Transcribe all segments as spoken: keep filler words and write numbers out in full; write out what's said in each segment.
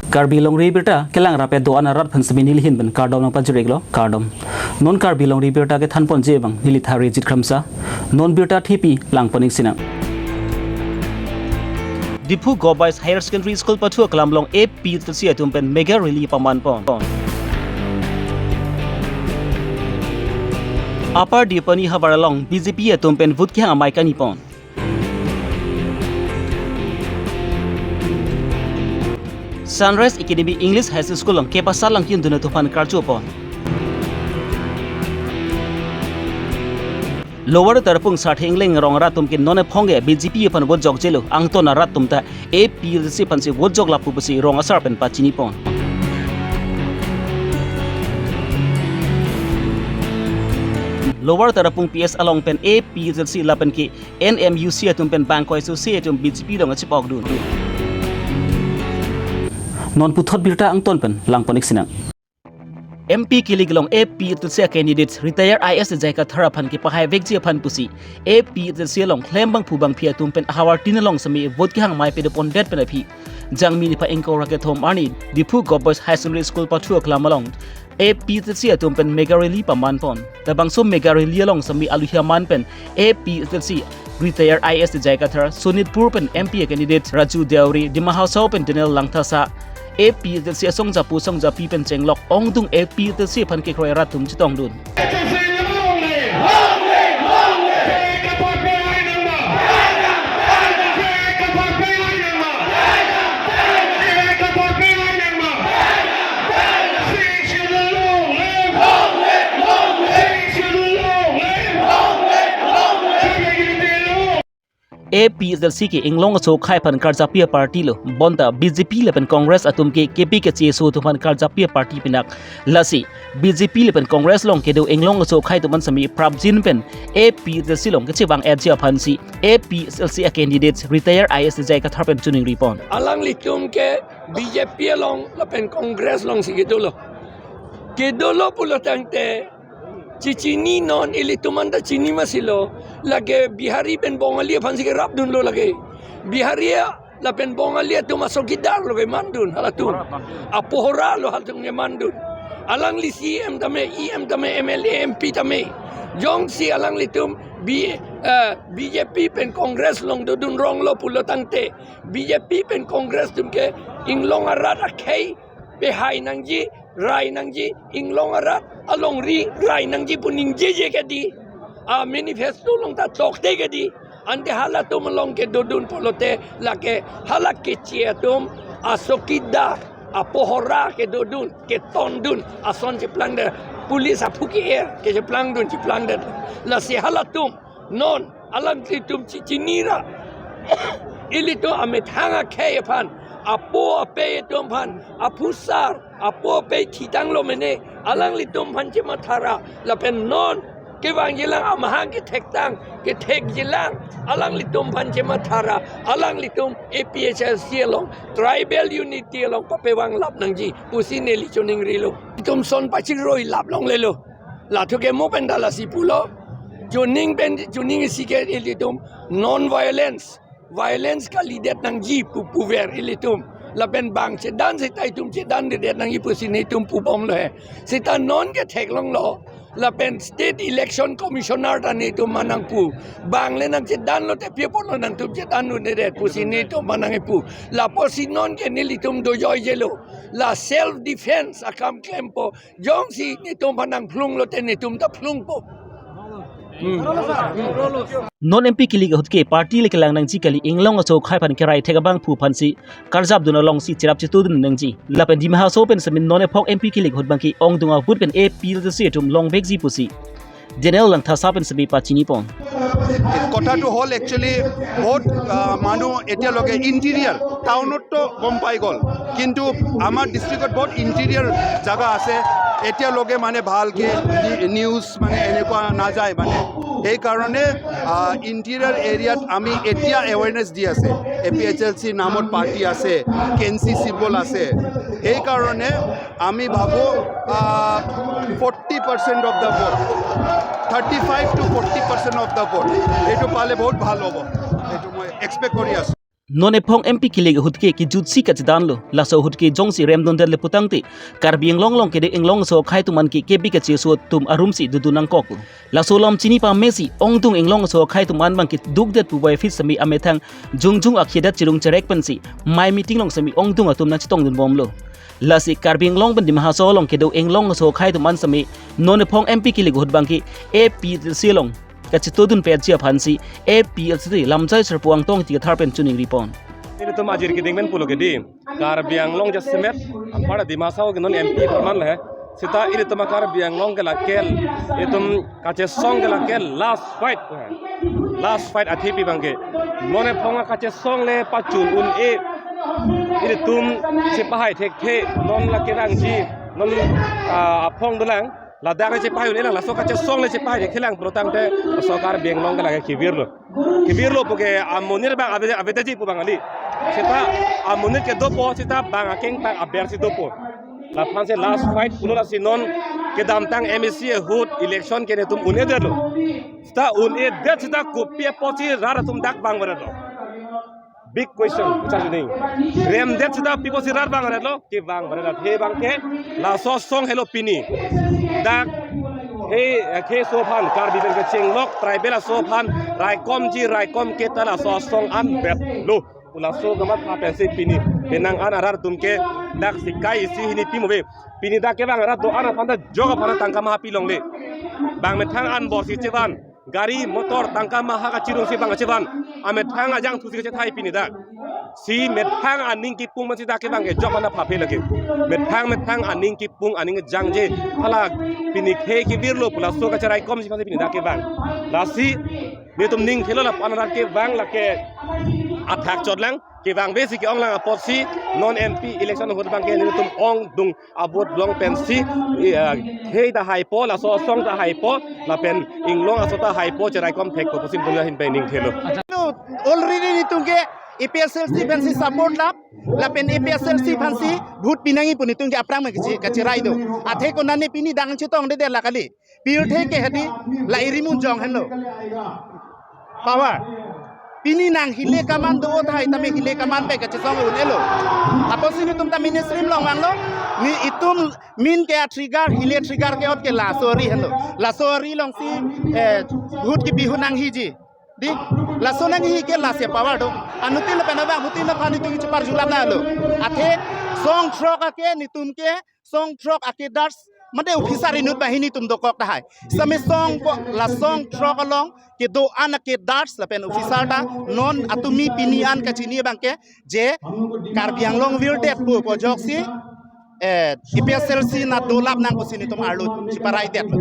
Karbi Longri Abirta kelang rap-et do-an arat aphan semi nelihin pen kardom nangpajir-iklo, kardom. Non Karbi Longri Abirta kethanponji abang neli Tharijit Kramsa. Non birta thepi langpon-ik sinang. Diphu Govt Boys Higher Secondary School pathu aklam along A P H L C atum pen mega rally pamanpon. Upper Dipani havar along B J P atum pen vote kehang amei kanipon. Sunrise Academy English High School along kepasa langkindun atum aphan karjupon. Lower Tarapung Sarthe Ingleng arong arat atum ke non ephong ke B J P aphan vote jokjelo, angton arat atum ta A P H L C aphansi vote joklap pu pusi rong asar pen pachinipon. Lower Tarapung P S along pen A P H L C lapen ke N M U C atum pen bangkoi asosi atum B J P along achipokdun. Non puthot birta angton pen langpon-ik sinang. M P kilik along A P H L C a candidate retired I A S J I Kathar aphan kepahai vekji aphan pusi A P H L C along klem bangphu bangphi atum pen ahavar tin along semi vote kehang amei padopondet pen aphi Jangmi niphai ingkoi ra kethom arni Diphu Govt Boys High Secondary School pathu aklam along A P H L C atum pen mega rally pamanpon. Labangso mega rally along semi aluhi aman pen A P H L C retired I A S J I Kathar, Sonitpur pen M P a candidate Raju Deuri, Dima Hasao pen Daniel Langthasa, A P H L C asong japo song japi pen chenglok ongdung A P H L C aphan kekroi arat atum chetongdun. A P H L C ke inglong aso akhai aphan karjapji aparty lo, bonta B J P lapen Congress atum ke kepi keche aso atum aphan karjapji aparty pinak. Lasi B J P lapen Congress along kedo inglong aso akhai atum an semi prapjin pen A P H L C along kechevang-etji aphansi A P H L C a candidate retired I A S J I Kathar pen choningripon. Alanglitum ke B J P along lapen Congress alongsi kedolo. Kedolo pulo tangte chechini non ilitum anta chini masilo, lake Bihari pen Bongali aphansi kerapdunlo lake. Bihari lapen Bongali atum a-chowkidar lo kemandun halatum. Apohora lo halatum kemandun. Alangli C M tame, E M tame, M L A, M P tame. Jongsi alanglitum B, eh, B J P pen Congress along dodun ronglo pulo tangte, B J P pen Congress atum ke inglong arat akhei pehai nangji, rai nangji, inglong arat alongri rai nangji pu ningjeje kedi, a-manifesto along ta tokte kedi, ante halatum along kedodun pulote lake hala keche atum a-chowkidar, apohora kedodun, ketondun ason cheplangdet, police aphu ke-er kecheplangdun cheplangdet. Lasi halatum non alanglitum chechinira, ilitum amethang akhei aphan, apo apei atum aphan, aphusar, apo apei thitanglo mene, alanglitum aphan chematha ra, lapen non kevangjilang amahang kethektang, kethekjilang, alanglitum aphan chematha ra, alanglitum A P H L C along, tribal unity along papevanglap nangji pusi neli choningrilo. Itum son pachiroilap longlelo. Lathu ke mo pen ta lasi pulo. Chuning pen, chuning isi ke ilitum non-violence, violence kalidet nangji pu puver ilitum. Lapen bang chedan seta itum chedandedet nangji pusi netum pubomlo he. Seta non ke theklonglo. Lapen State Election Commissioner ta netum manang pu. Bang le nangchedanlote pi apotlo nangtum chedandundedet pusi netum manang pu. Lapusi non ke nelitum dojoijelo. La self defense akam klempo. Jongsi netum aphan nangphlunglote netum ta phlungpo. Hmm. Non M P kilik ahut ke party le kelang nangji kali, inglong aso akhai aphan kerai thek abangphu aphansi karjapdun alongsi cherap chetudun nangji. Lapen Dima Hasao pen semin non ephong M P kilik ahut abangke ongdung a-vote pen A P H L C atum longvekji pusi Daniel Langthasa pen semi pachinipon. কথাটো হ'ল, একচুৱেলি বহুত, আহ, মানুহ এতিয়ালৈকে ইণ্টেৰিয়াৰ টাউনততো গম পাই গ'ল, কিন্তু আমাৰ ডিষ্ট্ৰিক্টত বহুত ইণ্টেৰিয়াৰ জেগা আছে, এতিয়ালৈকে মানে ভালকে নি-, নিউজ মানে এনেকুৱা নাযায় মানে। সেইকাৰণে, আহ, ইণ্টেৰিয়াৰ এৰিয়াত আমি এতিয়া এৱেৰনেছ দি আছে, এ পি এইচ এল চিৰ নামত পাৰ্টি আছে, কে এন চি চিম্বল আছে। সেইকাৰণে আমি ভাবোঁ, আহ, forty percent of the vote, thirty five to forty percent of the vote, এইটো পালে বহুত ভাল হ'ব, এইটো মই এক্সপেক্ট কৰি আছোঁ। Non ephong M P kilik ahut ke kejutsi kachedanlo. Laso ahut ke jongsi remdundet le putangte, Karbi Anglong along kedo Anglong aso akhei atum an ke kebi kacheso atum arumsi dodun nangkoklo. Laso alam chini pamesi ongdung Anglong aso akhei atum an abang ke dukdet pu bai phit semi amethang jongjong akhei adet chirung cherek pensi mai meeting along semi ongdung atum nangchetongdunbomlo. Lasi Karbi Anglong pen Dima Hasao along kedo Anglong aso akhei atum an semi non ephong M P kilik ahut abang ke A P H L C along kachetongdunpetji aphansi A P H L C lamjai serpo Angtong Ingti Kathar pen choningri pon. Ilitum ajir keding pen pulo ke di, Karbi Anglong jasemet, apar Dima Hasao ke non M P perman le. Seta ilitum Karbi Anglong ke lakel, itum kachesong ke lakel last fight. Last fight athe pi abang ke. Non ephong kachesong le pachun un-e. Ilitum chepahai thekthe, non lake vangji, non, ah, aphong dolang. Ladak le chepahai un-elang, laso kachesong le chepahai thekthelang pulotangte, laso Karbi Anglong ke lake kevirlo. Kevirlo puke amonit abang ave, avedeji pu abang kali. Seta amonit ke dopo, seta bang akeng bang aber si dopo. Laphan si last fight pulo, lasi non kedamtang M A C ahut election ke netum un-edetlo. Seta un-edet seta kopi apotsi rat atum dak vangvedetlo. Big question, Mister Jining. Remdet seta pi apotsi rat vangredetlo, kevangvedet athe abang ke laso asong helo pini. Dak he, he aso aphan, Karbi pen kachinglok tribal aso aphan raikomji, raikom ke ta laso asong anvetlo. Laso kamatha pensi pini penang an arat atum ke dak sikai isi hini pi mo ave. Pini dak kevang arat do-an aphan ta jok aphan tangka maha pi longle. Bang methang anbor si chevan, gari motor tangka maha kachirung si bang chevan, amethang ajangthu si kachethai pini dak. Si methang aning kipung pensi dak kevang ke jok aphan phaphe lake. Methang methang aning kipung aning jangje. Hala pini khei kevirlo pu laso kacheraikomji aphansi pini dak kevang. Lasi netum ning thelo lapu-an arat kevang lake athak chotlang. Kevangvesi ke-onglang apotsi non M P election ahut abang ke netum ongdung a-vote long pensi, eh, khei ta haipo, laso asong ta haipo, lapen Anglong aso ta haipo, cheraikom thekpo pusi netum ahin pen ning thelo. Already netum ke A P H L C pensi support lap, lapen A P H L C pensi vote pinangji pu netum ke aphrang ma kache, kacherai do. Athe konane pini dak chetongdedet la kali. Pirthe ke hedi la irimun jong henlo. Power. Pini nang hile kaman do thai tame hile kaman pen kachesong un-elo. Apotsi netum ta ministry along vanglo. Ni itum min ke a-trigger, hile trigger ke-ot ke laso ari henlo. Laso ari alongsi, eh, vote kepi ahut nanghiji. Di, laso nanghi ke lasi power do. Anuttin lapen abang, anuttin aphan netum chepar julap nalo. Athe song throk ake netum ke song throk a-cadres, mate officer inut banghini atum dokok tahai. Sami song ko la song throk along kedo-an a-cadres lapen officer ta non atumi pini an kachini abang ke je Karbi Anglong virdet pu ajoksi, eh, A P H L C na dolap nang pusi netum arlo cheparai detlo.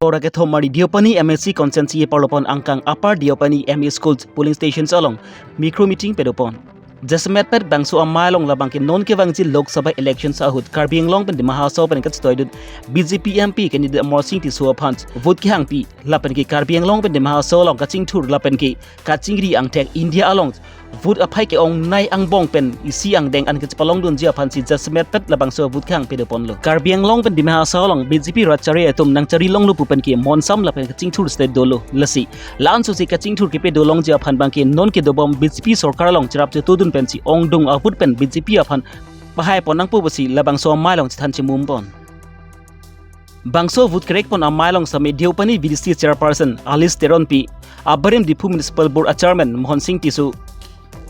Pora kethom mari Deopani M A C constituency parlopon angkang Upper Deopani M A School polling stations along micro meeting padopon. Jasemet pet bangso amei along labang ke non kevangji Lok Sabha elections ahut Karbi Anglong pen Dima Hasao pen kachetoidun B J P M P candidate Amarsing Tisso aphan vote kehangpi lapen ke Karbi Anglong pen Dima Hasao along kachingthur lapen ke kachingri angthek India along vote aphai ke-ongnei angbong pen isi angdeng an kachepalongdunji aphansi jasemet pet labangso vote kehang padoponlo. Karbi Anglong pen Dima Hasao along B J P rat chari atum nangchari longlo pu pen ke monsam lapen kachingthur state dolo. Lasi la-an sosi kachingthur kepadolongji aphan abang ke non kedobom B J P sorkar along cherap chetongdun pensi ongdung a-vote pen B J P aphan pahai pon nangpo pusi labangso amei along chethan chemum pon. Bangso vote kerekpon amei along sami Deopani V D C chairperson Alice Teronpi, abarim Diphu Municipal Board a-chairman Mohon Sing Tisso,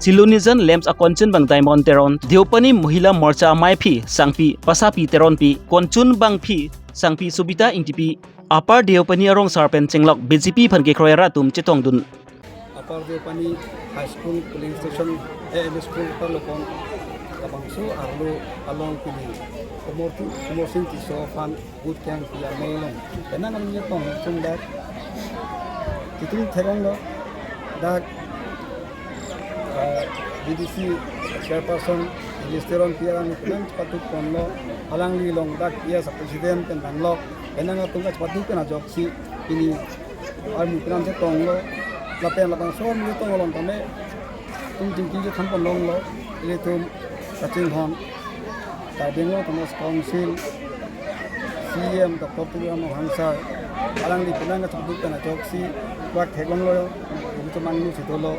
Silonijan Lamps a-conchun abang Diamond Teron, Deopani Mohila Morcha ameiphi sangpi Pasapi Teronpi, conchun abangphi sangpi Sobita Ingtipi, Upper Deopani arong sar pen chenglok B J P aphan kekroi rat atum chetongdun. Upper Deopani High School polling station, A M School parlopon labangso arlo along pini Komor Ti-, Komor Sing Tisso aphan vote kehangpi amei along penang an chetong chungdak. Itum theklonglo dak, eh, V D C chairperson Alice Teronpi alang penang chepaduk ponlo, alangli along dak vice president pen vanglo, penang atum kachepaduk pen ajoksi pini arni penang chetonglo, lapen labangso arni chetong along tame itum chingki chethan pon longlo, ilitum kachinghon Karbi Anglong Autonomous Council C E M Doctor Tuliram Ronghang sir, alangli penang kachepaduk pen ajoksi bak theklonglo, ilitum angnu si dolo,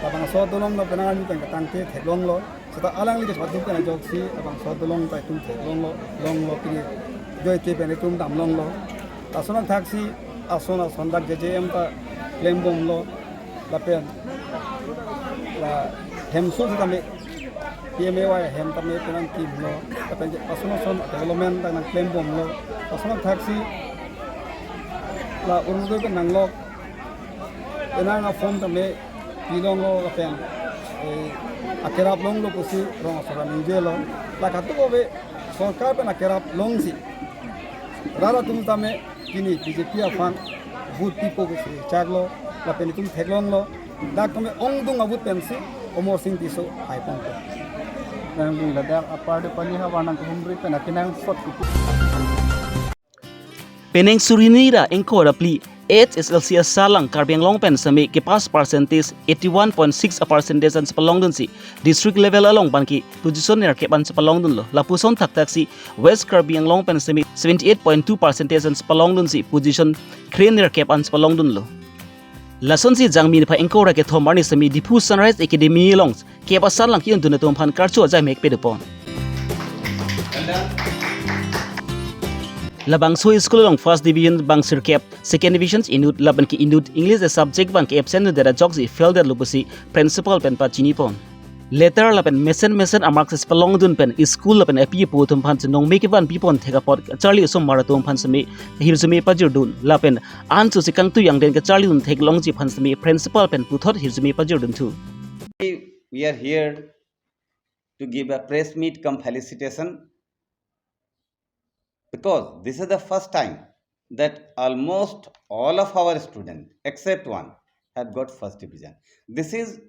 Labangso adolong lo penang arni pen ketangte theklonglo. Seta alangli kachepatu pen ajoksi labangso adolong ta itum theklonglo, longlo pini joike pen itum damlonglo. Lason athaksi ason ason dak J J M ta klembomlo. Lapen la hemso setame P M A Y hem tame penang kimlo. Lapen ason ason development ta nangklembomlo. Lason athaksi la Orunodoi pen nanglok penang a-form tame pilonglo lapen, eh, akerap longlo pusi rong asor aning jelo. La kadokave sorkar pen akerap longsi rat atum tame pini B J P aphan vote pipo pusi chaklo lapen itum theklonglo. Dak tame ongdung a-vote pensi Amarsing Tisso haipon. Nangli ladak apar de pani havar nangkehumri pen akenangsot kipu. Penang suri hini ra ingkoi ra phli H S L C asarlang Karbi Anglong pen semi kepass percentage eighty-one point six a percentage an chepalongdunsi district level along abangke position nerkep an chepalongdunlo. Lapuson thakthaksi West Karbi Anglong pen semi seventy-eight point two percentage an chepalongdunsi position kre-nerkep an chepalongdunlo. Lasonsi Jangmi niphai ingkoi ra kethom arni semi Diphu Sunrise Academy along kep asarlang ke-undun atum aphan karcho ajai mek pedopon. Labangso school along first division abang sirkep, second division inut lapen ke inut English a subject abangke absent dundet ajoksi fail detlo pusi principal pen pachinipon. Letter lapen mesen mesen a-mark chepalongdun pen school lapen api apo atum aphan chenong me kevan pipon thek apot kacharli osomar atum aphan semi hirjume pajirdun lapen ansu si kangtui angden kacharlidun theklongji aphan semi principal pen puthot hirjume pajirdun thu. We are here to give a press meet cum felicitation, because this is the first time that almost all of our students, except one, have got first division. This is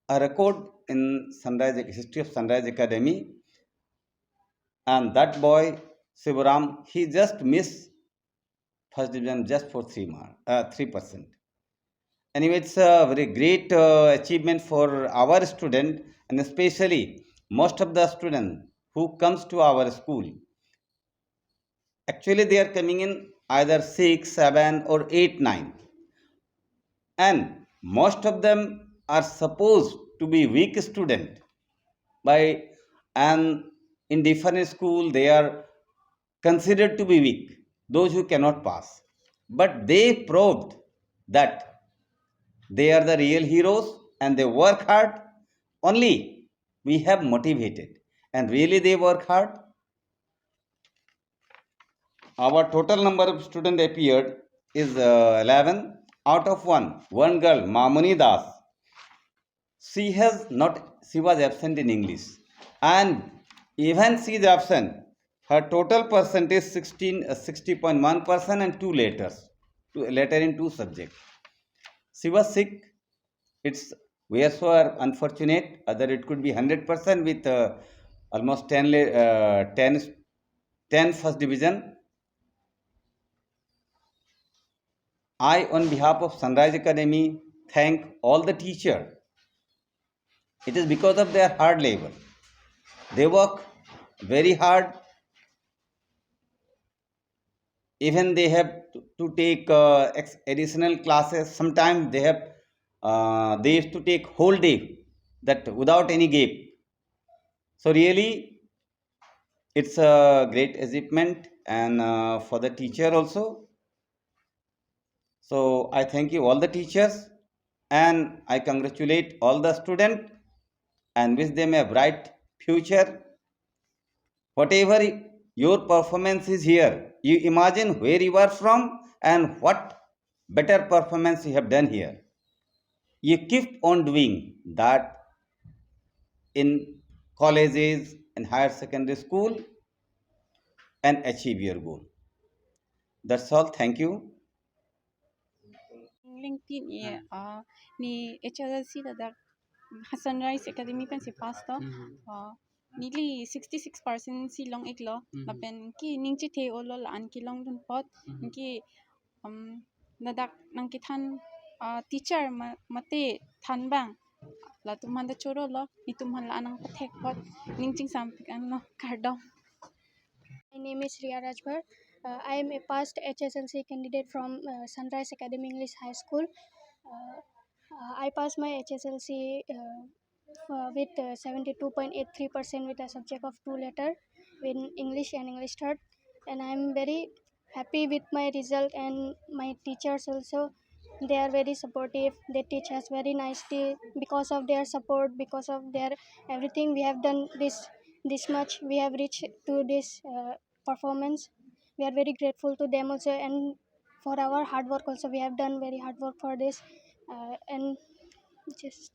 a record in Sunrise, history of Sunrise Academy. And that boy, Sivaram, he just missed first division just for three mark, uh, three percent. Anyway, it's a very great, uh, achievement for our student, and especially most of the student who comes to our school. Actually, they are coming in either six, seven, or eight, nine. And most of them are supposed to be weak student by, and in different school, they are considered to be weak, those who cannot pass. But they proved that they are the real heroes and they work hard. Only we have motivated, and really they work hard. Our total number of student appeared is, uh, eleven. Out of one, one girl, Mamuni Das, she has not, she was absent in English, and even she is absent, her total percent is sixteen, uh, sixty point one percent and two letters, two letter in two subjects. She was sick. It's, we are so unfortunate. Either it could be hundred percent with, uh, almost ten, le- uh, ten, ten first division. I, on behalf of Sunrise Academy, thank all the teacher. It is because of their hard labor. They work very hard. Even they have to, to take, uh, ex- additional classes. Sometimes they have, uh, they used to take whole day, that without any gap. So really, it's a great achievement, and, uh, for the teacher also. So I thank you all the teachers, and I congratulate all the students and wish them a bright future. Whatever your performance is here, you imagine where you are from and what better performance you have done here. You keep on doing that in colleges and higher secondary school and achieve your goal. That's all. Thank you. Lengtin e, ah, ne H S L C ladak Sunrise Academy pensi pass to. Mhm. Ah, neli sixty-six percent si long-iklo. Mhm. Lapen ke ning chethe-olo la-an kelongdun apot. Mhm. Ke, um, ladak nangkethan, ah, teacher ma- mate than abang, latum aphan ta chorolo, netum aphan la-an nangpathek apot, ning chingsampik anlo, kardom. My name is Ria Rajbhar. Uh, I am a past H S L C candidate from, uh, Sunrise Academy English High School. Uh, Uh, I passed my H S L C uh, uh, with uh, seventy-two point eight three percent with a subject of two letter in English and English third. And I'm very happy with my result, and my teachers also, they are very supportive. They teach us very nicely. Because of their support, because of their everything, we have done this this much. We have reached to this uh, performance. We are very grateful to them also, and for our hard work also. We have done very hard work for this, uh, and just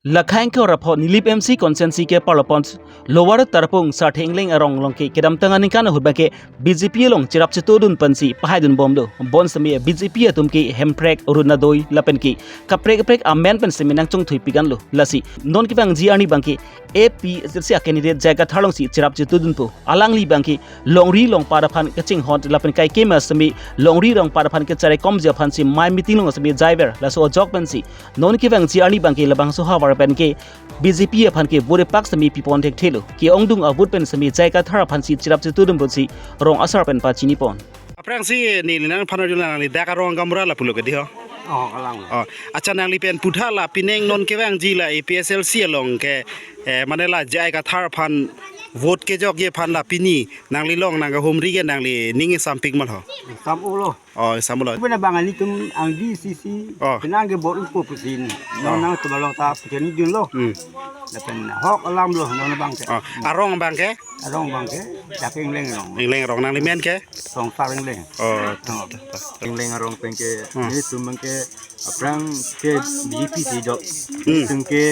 Lakha ingkoi ra pho Nilip M C constituency ke parlopon Lower Tarapung Sarthe Engleng arong along ke kedamtang aningkan ahut abang ke B J P along cherap chetudun pensi pahaidun bomlo. Bonsitame B J P atum ke Hemprek, Arunodoi lapen ke kaprek kaprek amen pen sitame nangchongthui pikanlo. Lasi non kevangji arni abang ke A P H L C a candidate J I Kathar alongsi cherap chetudunpo. Alangli abang ke longri longpat aphan kachinghon lapen kaikema sitame longri longpat aphan kacharaikomji aphansi mei meeting along sitame jaiver. Laso ajok pensi non kevangji arni abang ke labangso ahavar pen ke B J P aphan ke vote pak sitame pipon thekthelo. Ke-ongdung a-vote pen sitame J I Kathar aphansi cherap chetudun pusi rong asar pen pachinipon. Aphrangsi neli nangphan arjulo, nangli dak arong gaonbura la pulo ke dei ho? Oh, kalang. Oh, accha, nangli pen puthot la pining non kevangji la A P H L C along ke, eh, mane la J I Kathar aphan vote kejokji aphan la pini nangli along nangkehumri ke nangli ning isampik ma ho? Sam ulo. Oh, sam ulo. Puna bang anitum ang D C C. Oh. Penang ke bor upo pusin. Oh. Nang nangtum along ta pachinidunlo. Hmm. Lapen ahok alamlo nang abang ke. Oh. Arong abang ke? Arong abang ke, dak Engleng arong. Engleng arong, nangli men ke? Songsar Engleng. Oh. Oh. Engleng arong pen ke, Hmm. Nelitum abang ke, aphrang ke B J P si jok. Hmm. Nelitum ke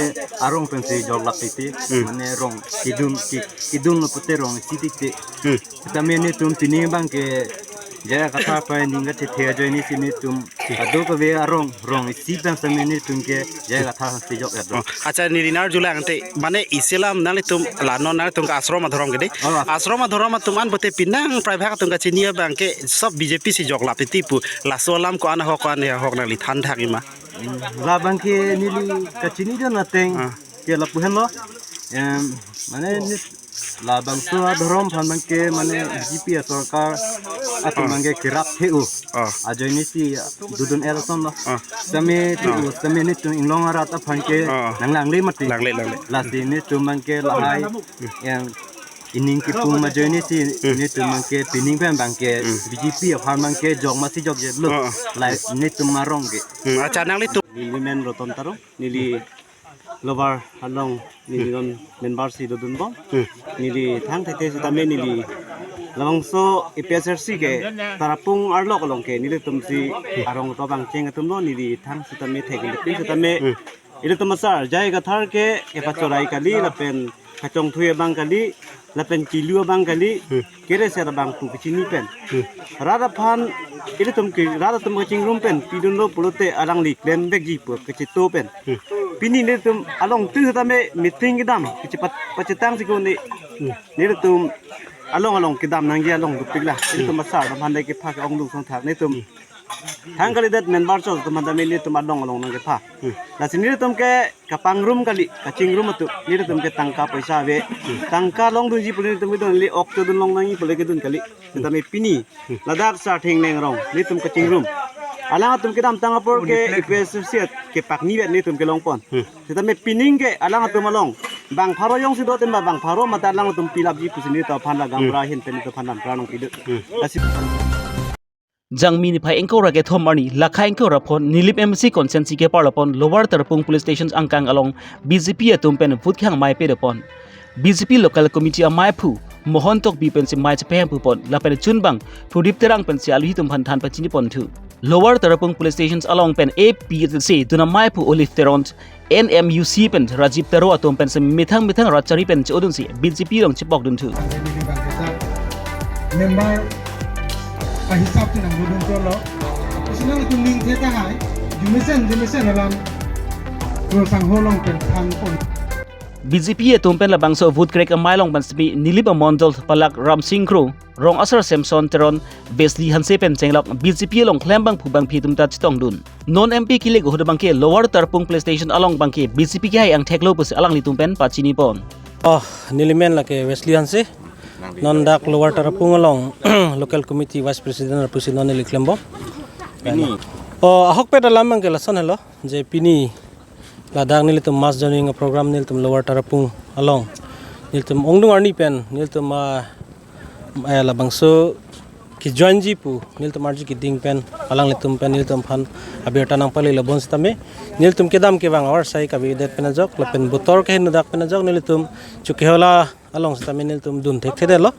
arong pensi jok lap titi. Hmm. Mane rong kedun, ke, kedunlo pute rong isi titi. Hmm. Sitame nelitum pining abang ke J I Kathar pen ning kachethe ajoine si nelitum kadokave arong, rong isi pen sitame nelitum ke J I Kathar si jok ya do. Oh, accha, neli nang arjulo tangte, mane isi alam nanglitum la non nanglitum ke ashram adhorom ke dei. Oh. Ashram adhorom atum an pute penang private atum kachini abang ke sob B J P si jok lap titi pu. Laso alam ko-an ahok ko-an ahok nangli than thakji ma? Hmm, labang ke neli kachinidun ateng. Ah. Ke lapu henlo. Em, mane ni labangso adhorom aphan abang ke mane B J P asorkar atum Ah. abang ke kerap the-o. Ah. Ajoine si dodun er asonlo. Ah. Sitame the-o, Ah. sitame nelitum inglong arat aphan ke Ah. nanglangle mati. Langle, langle. Lasi nelitum abang ke lahai yang ining kipum ajoine si Hmm. nelitum abang ke pining pen abang ke Hmm. B J P aphan abang ke jok masi jokjetlo. Ah. Lahai nelitum arong ke. Hmm, accha, nanglitum. Neli men Roton Tarong, neli Lower along neli non member si dodunbom. Hmm. Neli thang thekthe sitame neli labangso A P H L C ke Tarapung arlok along ke nelitum si arong to bang cheng atumlo, neli thang sitame thek neli pin sitame Hmm. ilitum asar J I Kathar ke kepachorai kali lapen kachongthui abang kali lapen kilu abang kali, Hmm. kereser abang pu kachini pen. Hmm. Rat aphan, ilitum ke, rat atum kachingrum pen, pidunlo pulote alangli klem vekji pu kacheto pen. Hmm. Pini nelitum along tin sitame meeting kedam, kachepat, pachetang sikon ni. Hmm. Nelitum along along kedam nangji along dopik la. Ilitum Hmm. asar aphan dei kepha ke-ongdung songthak nelitum. Hmm. Thang kalidet member chot atum aphan tame nelitum along along nangkepha. Hmm. Lasi nelitum ke kapangrum kali, kachingrum atum, nelitum ke tangka poisa ave. Hmm. Tangka longdunji pu nelitum kedun kali, ok chodun long nangji pu le kedun kali. Sitame pini, Hmm. ladak Sarthe Engleng arong, nelitum kachingrum. Alang atum kedamtang apor ke A P H L C kepakni vet nelitum kelongpon. Hmm. Sitame pining ke alang atum along bang pharo jongsi do tema bang pharo mate alang atum pilapji pusi nelitum aphan la gaonbura Hmm. ahin pen nelitum aphan lam pranong pidun. Hmm. Lasi Jangmi niphai ingkoi ra kethom arni, lakha ingkoi ra pho Nilip M C constituency keparlopon Lower Tarapung Police Station angkang along B J P atum pen vote kehang amei pedopon. B J P Local Committee amaiphu Mohon Tokbi pensi mei chepehang pupon, lapen chunbang Prodip Terang pensi aluhi atum aphan than pachiniponthu. Lower Tarapung Police Station along pen A P H L C dun amaiphu Olive Teron, N M U C pen Rajiv Taro atum pen si methang methang rat chari pen chodunsi B J P along chepokdunthu. Member ka hisap si nangdodun cholo. Isi nangtum ning the tahai. Jumesen, jumesen alam. Rosang holong pen thangpon. B J P atum pen labangso vote krek amei along pen sitame Nilip amondol palak Ramsing Kro, Rong Asar Samson Teron, Wesley Hanse pen chenglok B J P along klembangphu bangphi atum ta chetongdun. Non M P kilik ahut abang ke Lower Tarapung Police Station along abang ke B J P kehai angthek lo pusi alanglitum pen pachinipon. Oh, neli men lake Wesley Hanse. Non dak Lower Tarapung along Local Committee Vice President pusi non neli klembom. Pini. O, ahokpet alam abang ke lason helo, je pini ladak nelitum mass joining program nelitum Lower Tarapung along. Nelitum ongdung arni pen, nelitum, ah, eh, labangso kejoinji pu, nelitum arju keding pen, alanglitum pen, nelitum aphan abirta nangpale labon sitame. Nelitum kedam kevang avarsai kavedet pen ajok, lapen botor kehingno dak pen ajok, nelitum Chokihola along sitame nelitum dun thekthedetlo.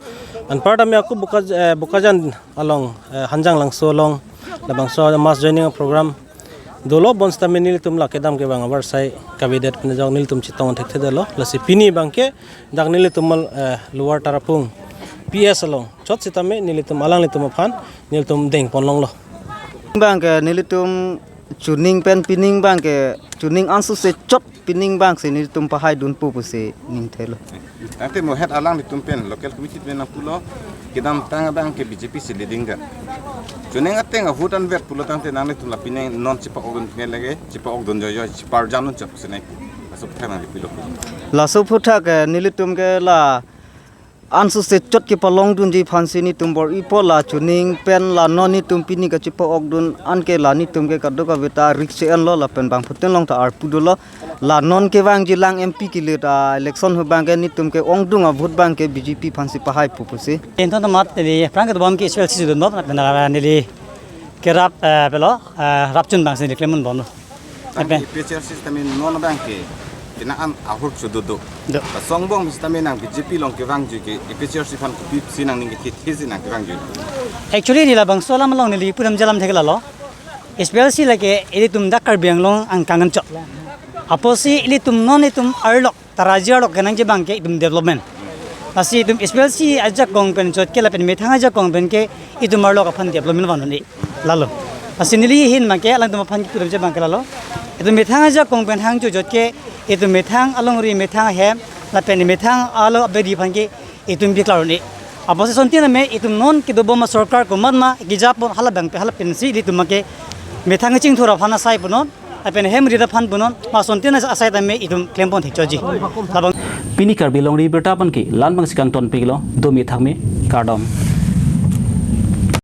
Anparta me ako Boka, eh, Bokajan along, eh, Hanjanglangso along, labangso mass joining program dolo bonsitame nelitum la kedam kevang avarsai kavedet pen ajok nelitum chetong thekthedetlo. Lasi pini abang ke dak nelitum, eh, Lower Tarapung P S along chot sitame nelitum alanglitum aphan nelitum dengpon longlo. Abang ke nelitum chuning pen pining abang ke chuning ansose chot pining abang si nelitum pahai dunpo pusi ningthelo. Tangte mo het alanglitum pen local committee pen nangpulo, kedamtang abang ke B J P si leading det. Chuning ateng a-vote anvet pulo tangte nanglitum la pining non chepa-ok dun ke lage, chepa-ok dun joijoi, cheparjam dun chap sinai. Laso aphuthak nangli pilo. Laso aphuthak, eh, nelitum ke la ansose chot kepalong dunji aphansi nelitum bor-ipo, la chuning pen la non nelitum pini kachepa-ok dun anke la nelitum ke kadokave ta risk enlo lapen bangphutin long ta arpu dolo. La non kevangji lang M P kele ta election ahut abang ke nelitum ke ongdung a-vote abang ke B J P aphansi pahaipo pusi. Enton tomat neli aphrang kedobom ke H P L C si dunbom lapen neli kerap, eh, pelo, eh, rapchun abang si neli klemdunbomlo. Tangte Apen. A P H L C sitame non abang ke kena an ahur chudu do. Do. Songbong sitame nang B J P along kevangji ke A P H L C aphan kopi si nangning kethe si nang kevangji. Actually neli labangso alam along neli pudam jalam thek lalo. H P L C lake ilitum dak Karbi Anglong angkang anchot. Apotsi ilitum non itum arlok, ta raji arlok kenangji abang ke itum development. Lasi itum H P L C ajakong pen chot ke lapen methang ajakong pen ke itum arlok aphan development van un-e. Lalo. Lasi neli ahin abang ke alangtum aphan kepudamji abang ke lalo. Itum methang ajakong pen hang chot chot ke itum methang alongri methang ahem lapen methang alo abedi aphan ke itum biklar un-e. Apotsi asontin tame itum non kedobom asorkar komat ma kejapon hala abang pe hala pensi ilitum abang ke methang chingthur aphan asai punon, lapen hem rit aphan punon, ma asontin asai tame itum klempon thekchotji. Labang. Pini Karbi Longri Abirta abang ke la-an abang si kangtonpiklo, do methang me, kardom.